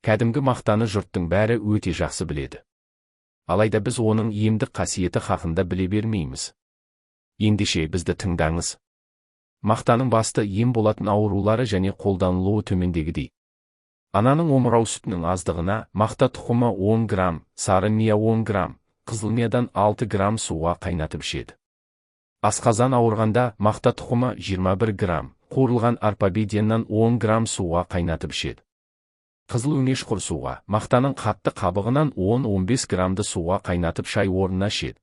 Кәдімгі мақтаны жұрттың бәрі өте жақсы біледі. Алайда біз оның емдік қасиеті хақында біле бермейміз. Ендеше бізді тыңдаңыз. Мақтаның басты ем болатын аурулары және қолданылуы төмендегідей. Ананың омырау сүтінің аздығына мақта тұқымы 10 грамм, сары мия 10 грамм, қызыл миядан 6 грамм суға қайнатып ішеді. Асқазан ауырғанда мақта тұқымы 21 грамм, қуырылған арпа беденнен 10 грамм суға қайнатып ішеді. Қызыл өңеш құрысуға мақтаның қатты қабығынан 10-15 граммды суға қайнатып шай орнына ішеді.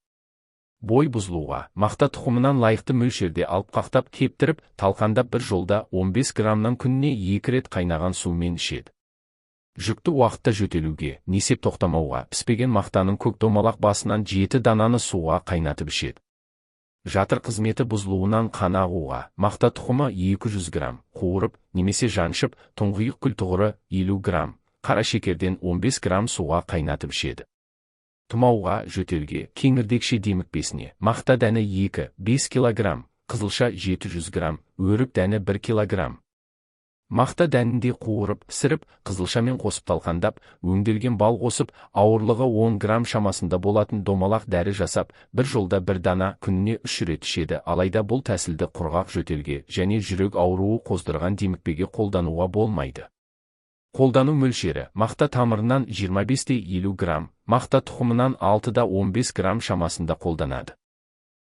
Бой бұзылуға мақта тұқымынан лайықты мөлшерде алып қақтап кептіріп, талқандап бір жолда 15 граммнан күніне 2 рет қайнаған сумен ішеді. Жүкті уақытта жөтелуге, несеп тоқтамауға, піспеген мақтаның көк домалақ басынан 7 дананы суға қайнатып ішеді. Жатыр қызметі бұзылуынан қан ағуға мақта тұқымы 200 грамм, қуырып, немесе жаншып, тұңғиық күлтұғыры 50 грамм, қара шекерден 15 грамм суға қайнатып ішеді. Тұмауға, жөтелге, кеңірдекше демікпесіне мақта дәні 2-5 килограмм, қызылша 700 грамм, өрік дәні 1 килограмм. Мақта дәнінде қуырып, пісіріп, қызылшамен қосып талқандап, өңделген бал қосып, ауырлығы 10 грамм шамасында болатын домалақ дәрі жасап, бір жолда бір дана күніне 3 рет ішеді. Алайда бұл тәсілді құрғақ жөтелге және жүрек ауруы қоздырған демікпеге қолдануға болмайды. Қолдану мөлшері: мақта тамырынан 25-50 грамм, мақта тұқымынан 6-15 грамм шамасында қолданады.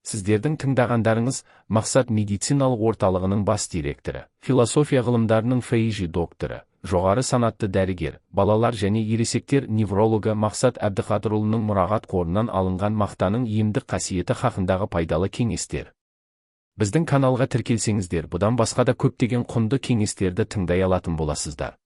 Сіздердің тыңдағандарыңыз Мақсат медициналық орталығының бас директоры, философия ғылымдарының ФИЖ докторы, жоғары санатты дәрігер, балалар және ересектер неврологы Мақсат Әбдіқадырұлының мұрағат қорынан алынған мақтаның емдік қасиеті хақындағы пайдалы кеңестер. Біздің каналға тіркелсеңіздер, бұдан басқа да көптеген құнды кеңестерді тыңдай алатын боласыздар.